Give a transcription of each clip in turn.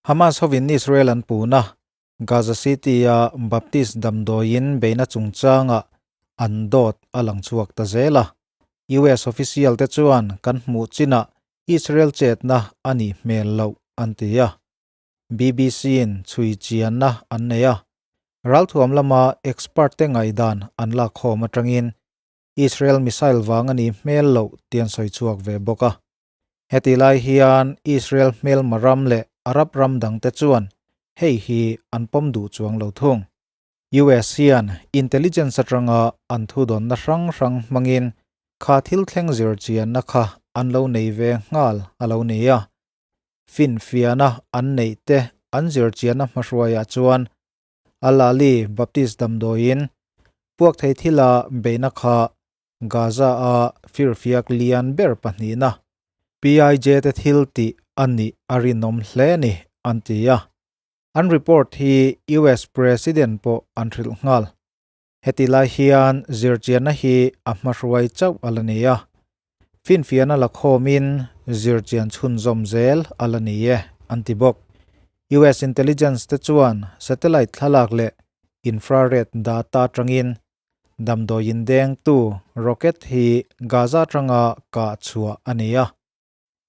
Hamas hovin Israel an puhna Gaza City-a Baptist damdawiin beihna chungchangah an dawt a lang chhuak ta zel a. US official te chuan kan hmuh chinah Israel chetna a nih hmel loh an ti a. BBC-in chhui chianna an nei a. Ralthuam lama expert te ngaihdan an lakkhawm atangin Israel missile vang a nih hmel loh tih an sawi chhuak ve bawk a. Heti lai hian Israel hmelma ram leh Arab ram dangte chuan hei hi an pawm duh chuang lo thung. US hian intelligence atanga an thudawnna hrang hrang hmangin kha thil thleng zir chianna kha an lo nei ve nghal a lo ni a. Finfiahna an neih te an zir chianna hmahruaiah chuan Al-Ahli Baptist damdawiin puak thei thila beihna kha Gaza-a firfiak lian ber pahnihna PIJ te thil tih a nih a rinawm hle ni, an ti a. An report hi US President pawh an hrilh nghal. Heti lai hian zirchianna hi a hmahruai chauh a la ni a. Finfiahna la khawmin zirchian chhunzawm zel a la ni e, an ti bawk. US intelligence te chuan satellite thlalak leh infrared data atangin Damdawi indengtu rocket hi Gaza atanga kah chhuah a ni a,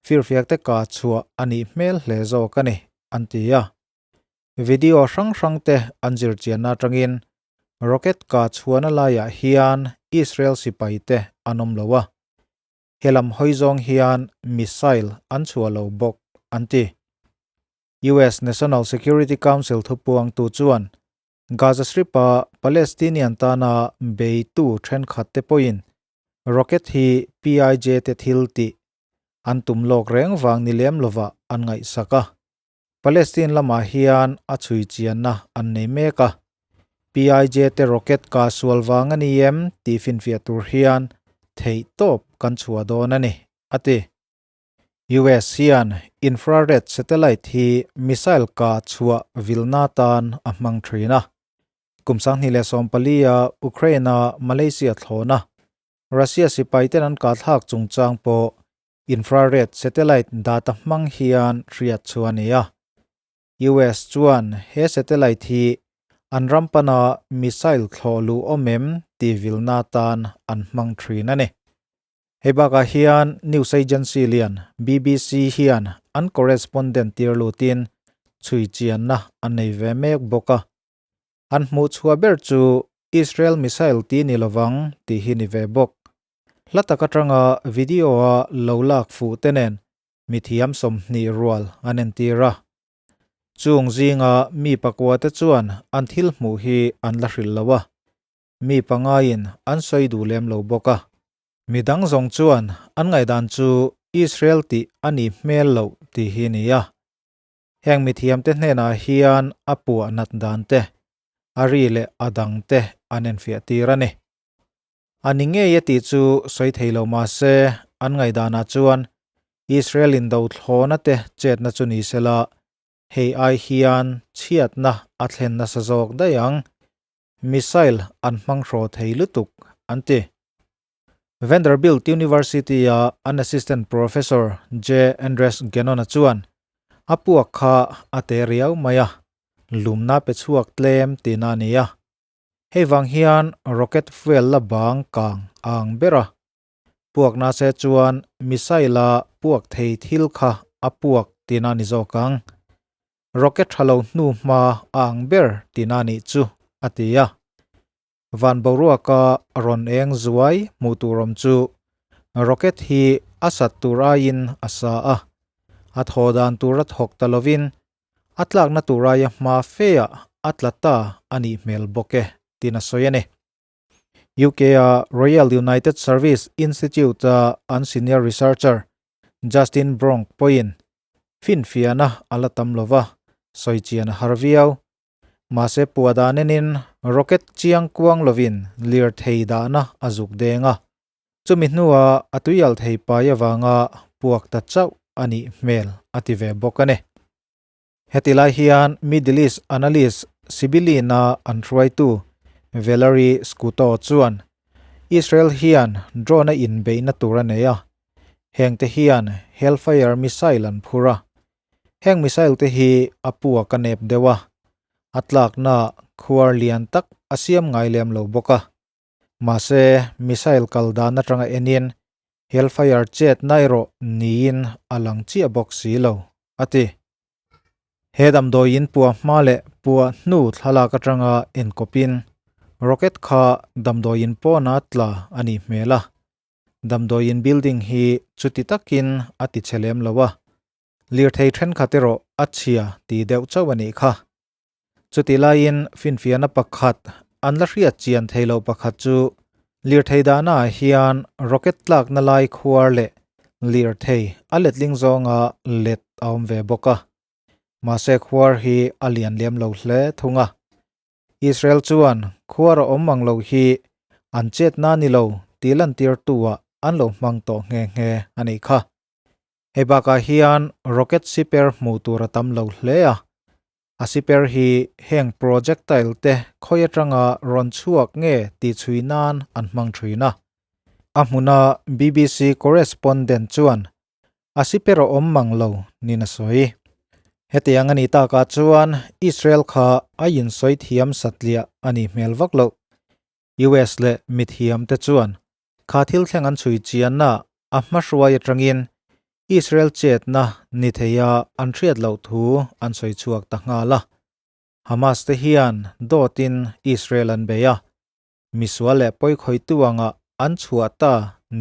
firfiakte kah chhuah a nih hmel hle zawk a ni, an ti a. Video hrang hrangte an zirchianna atangin rocket kah chhuahna laiah hian Israel sipaite an awm lo a, helam hawi zawng hian missile an chhuah lo bawk, an ti. US National Security Council thupuangtu chuan Gaza Strip-a Palestinian tana beitu thenkhatte pawhin rocket hi PIJ te thil tih an tum lawk reng vang ni lem lovah an ngaihsak a. Palestine lamah hian a chhui chianna an nei mek a. PIJ te rocket ka sual vang a ni em tih finfiah tur hian theihtawp kan chhuah dawn a ni, a ti. US hian infrared satellite hi missile kah chhuah vilna tan a hmang thin a. Kum 2014 a Ukraine-a Malaysia thlawna Russia sipaiten an kahthlak chungchang pawh infrared satellite data hmang hian hriat chhuah a ni a. US chuan he satellite hi an ram pana missile thlawh luh awm em tih vilna tan an hmang thin a ni. Hei bakah hian news agency lian BBC hian an correspondent tir lutin chhui chianna an nei ve mek bawk a. An hmuh chhuah ber chu Israel missile ti ni lovang tih hi ni ve bawk. Hla tak atanga video-a lo lak fuh te nen mithiam 20 rual an entir a. Chung zinga mi pakua te chuan an thil hmuh hi an la hrilh lo a. Mi pangaiin an sawi duh lem lo bawk a. Mi dang zawng chuan an ngaihdan chu Israel tih a nih hmel loh tih hi a ni a. Heng mithiamte hnenah hian a puah nat dan te, a ri leh a dang te an enfiah tir a ni. A ni ngei a tih chu sawi thei lo mah se an ngaihdanah chuan Israel in do thlawna te chetna chu ni sela hei ai hian chhiatna a thlen nasa zawk daih ang. Missile an hmang hraw thei lutuk, an ti. Vanderbilt University-a an assistant professor J. Andres Gannon-a chuan, A puak kha a te riau mai a, lumna pe chhuak tlem tihna a ni a. Hei vang hian rocket fuel la bang kang a ang ber a. Puak nase chuan missile-a puak thei thil kha a puak tihna a ni zawk ang. Rocket tha lo hnu hma a ang ber tihna a nih chu, a ti a. Van boruaka rawn eng zuai hmuh tur awm chu rocket hi a sat tur aiin a sa a, a thaw dan tur a thawk ta lovin a tlakna tur aia hma feah a tla ta a nih hmel bawk e, tiin a sawi a ni. UK-a Royal United Service Institute-a an senior researcher Justin Bronk pawhin finfiahna a la tam lo va, sawi chian a har viau. Mahse pua dan enin rocket chiang kuang lovin lirthei dahna a zuk deng a, chumi hnuah a tuial thei pai avanga puak ta chauh a nih hmel a ti ve bawk a ni. Heti lai hian Middle East analyst Sibilin-a an hruaitu Valery Skuto chuan Israel hian drone-a inbeihna tur a nei a, hengte hian Hellfire missile an phur a. Heng missile te hi a puak a nep deuh a, a tlakna khuar lian tak a siam ngai lem lo bawk a. Mahse, missile kal dan atanga enin Hellfire chetna erawh niin a lang chiah bawk si lo, a ti. He damdawiin puah hma leh puah hnu thlalak atanga enkawpin rocket kha damdawiin pawna tla a nih hmel a. Damdawiin building hi chuti takin a ti chhe lem lo a, lirthei thenkhat erawh a chhia ti deuh chauh a nih kha. Chutih laiin finfiahna pakhat an la hriat chian thei loh pakhat chu lirthei dahna ah hian rocket tlakna lai khuar leh lirthei a letling zawnga let a awm ve bawk a. Mahse khuar hi a lian lem lo hle thung a. Israel chuan khuar a awm ang lo hi an chetna ni lo tih lantirtu ah an lo hmang tawh nghe nghe a nih kha. Hei bakah hian rocket siper hmuh tur a tam lo hle a, a siper hi heng projectile te khawi atanga rawn chhuak nge tih chhui nan an hmang thin a. A hmuna BBC correspondent chuan a siper a awm mang lo niin a sawi. Hetiang a nih takah chuan Israel kha a insawi thiam satliah a nih hmel vak loh. US leh mithiamte chuan Kha thil thleng an chhui chianna a hmahruai atangin Israel chetna ni theia an hriat loh thu an sawi chhuak ta nghal a. Hamas te hian dawtin Israel an bei a, misual leh pawikhawihtu anga an chhuah ta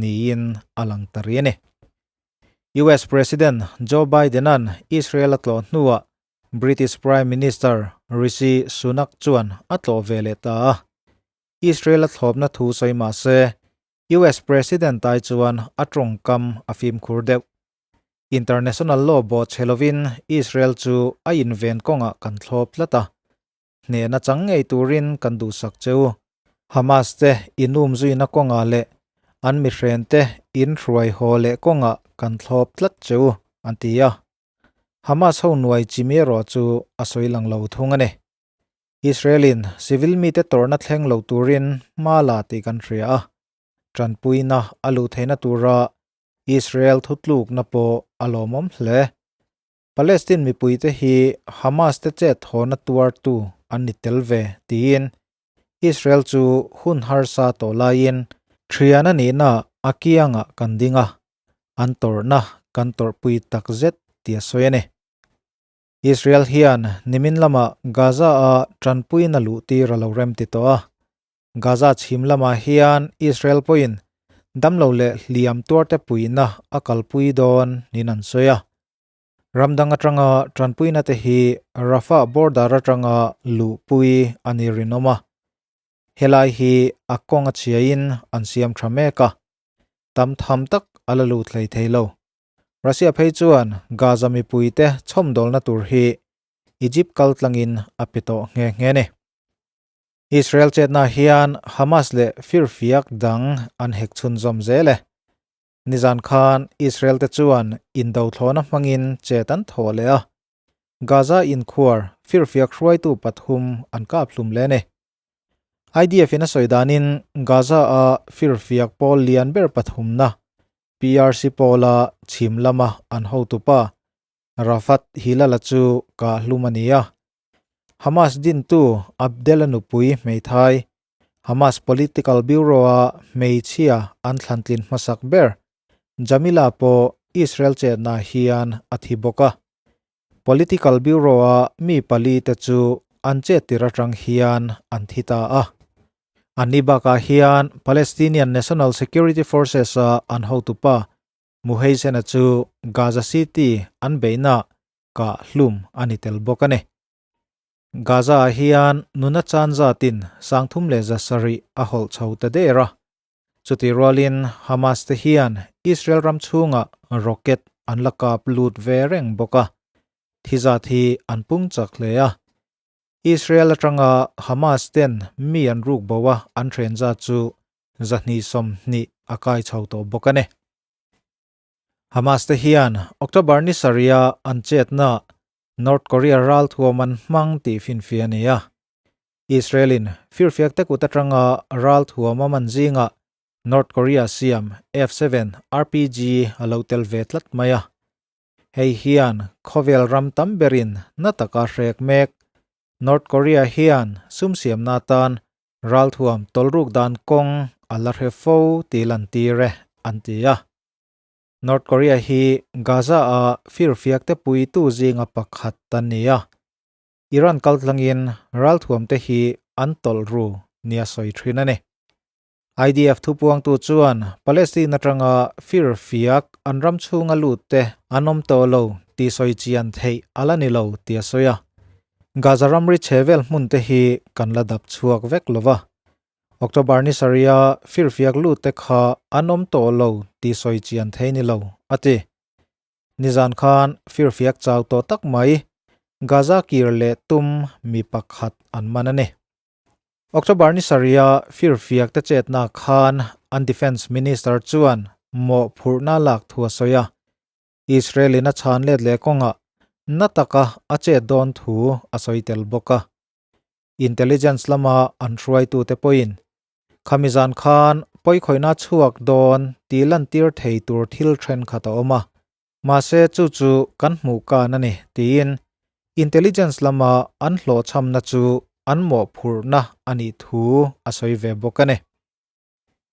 niin a lang ta rih a ni. US President Joe Biden-a'n Israel a tlawh hnuah British Prime Minister Rishi Sunak chuan a tlawh ve leh ta a. Israel a thlawpna thu sawi mah se, US President ai chuan a tawngkam a fimkhur deuh. International law bawh chhe lovin Israel chu a inven kawngah kan thlawp tlat a, hnehna chang ngei turin kan duhsak che u. Hamas te inum zuina kawngah leh an mihrente inhruai haw leh kawngah kan thlawp tlat che u, an ti a. Hamas ho nuai chimi erawh chu a sawi lang lo thung a ni. Israel-in civil mite tawrhna thleng lo turin hma la tih kan hria a, tanpuina a luh theihna tura Israel thutlukna pawh a lawmawm hle. Palestine mipuite hi Hamas te chet thawhna tuartu an ni tel ve tiin Israel chu hun harsa tawh laiin thian a nihna a kiangah kan ding a, an tawrhna kan tawrhpui takzet tih a sawi a ni. Israel hian nimin lamah Gaza-a tanpuina luh tir a lo rem ti tawh a. Gaza chhim lamah hian Israel pawhin damlo leh hliam tuarte puihna a kalpui dawn niin an sawi a. Ram dang atanga tanpuina te hi Rafah border atanga luhpui a ni rinawm a. Helai hi a kawng a chhiain an siam tha mek a, tam tham tak a la lut hlei thei lo. Russia phei chuan Gaza mipuite chhawmdawlna tur hi Egypt kal tlangin a pe tawh nghe nghe a ni. Israel chetna hian Hamas leh firfiak dang an hek chhunzawm zel e. Nizan khan Israel te chuan indothlawna hmangin chet an thawh leh a, Gaza inkhuar firfiak hruaitu pathum an kap hlum leh a ni. IDF in a sawi danin Gaza-a firfiak pawl lian ber pathumna PRC pawla chhim lama an hotupa Rafat Hilal-a chu kah hlum a ni a. Hamas dintu Abdel-a nupui hmeithai, Hamas Political Bureau-a hmeichhia an thlantlin hmasak ber Jamila pawh Israel chetna hian a thi bawk a. Political Bureau-a mi pali te chu an chettir atang hian an thi ta a. Anni bakah hian Palestinian National Security Forces-a an hotupa Muheisen-a chu Gaza City an beihna kah hlum a ni tel bawk a ni. Gaza-ah hian nuna chan zatin 37 a hawlh chho ta der a. Chutih rualin Hamas te hian Israel ram chhungah rocket an la kap lut ve reng bawk a, thi zat hi an pung chak hle a. Israel atanga Hamas ten mi an ruk bo a an then zat chu 220 a kai chho tawh bawk a ni. Hamas te hian October ni sarih-a an chetna North Korea ralthuam an hmang tih finfiah a ni a. Israel-in firfiak te kut atanga ralthuam a man zingah North Korea siam F-7 RPG a lo tel ve tlat mai a. Hei hian khawvel ram tam berin na taka hrek mek North Korea hian sum siamna atan ralthuam tawlruk dan kawng a la hre fo tih lantir e, an ti a. North Korea hi Gaza-a firfiakte puitu zinga pakhat a ni a. Iran kaltlangin ralthuamte hi an tawlh ru nia sawi thin a ni. IDF thupuangtu chuan Palestine atanga firfiak an ram chhunga lutte an awm tawh lo tih sawi chian theih a la ni lo tih a sawi a. Gaza ramri chhe vel hmunte hi kan la dap chhuak vek lo va. October ni sarih a firfiak lutte kha an awm tawh lo tih sawi chian theih ni lo, a ti. Nizan khan firfiak chau tawh tak mai Gaza kir leh tum mi pakhat an man a ni. October ni sarih a firfiak te chetna khan an Defence Minister chuan mawhphurhna lak thu a sawi a. Israel in a chhan let leh kawngah na taka a chet dawn thu a sawi tel bawk a. Intelligence lama an hruaitute pawhin Khami zan khan pawikhawihna chhuak dawn tih lantir thei tur thil thenkhat a awm a, mahse chu chu kan hmuh kan a ni tiin intelligence lama an hlawhchhamna chu an mawhphurhna a nih thu a sawi ve bawk a ni.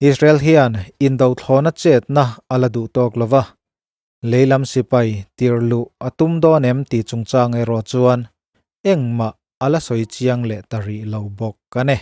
Israel hian indothlawna chetna a la duh tawk lo va, leilam sipai tir luh a tum dawn em tih chungchang erawh chuan engmah a la sawi chiang leh ta rih lo bawk a ni.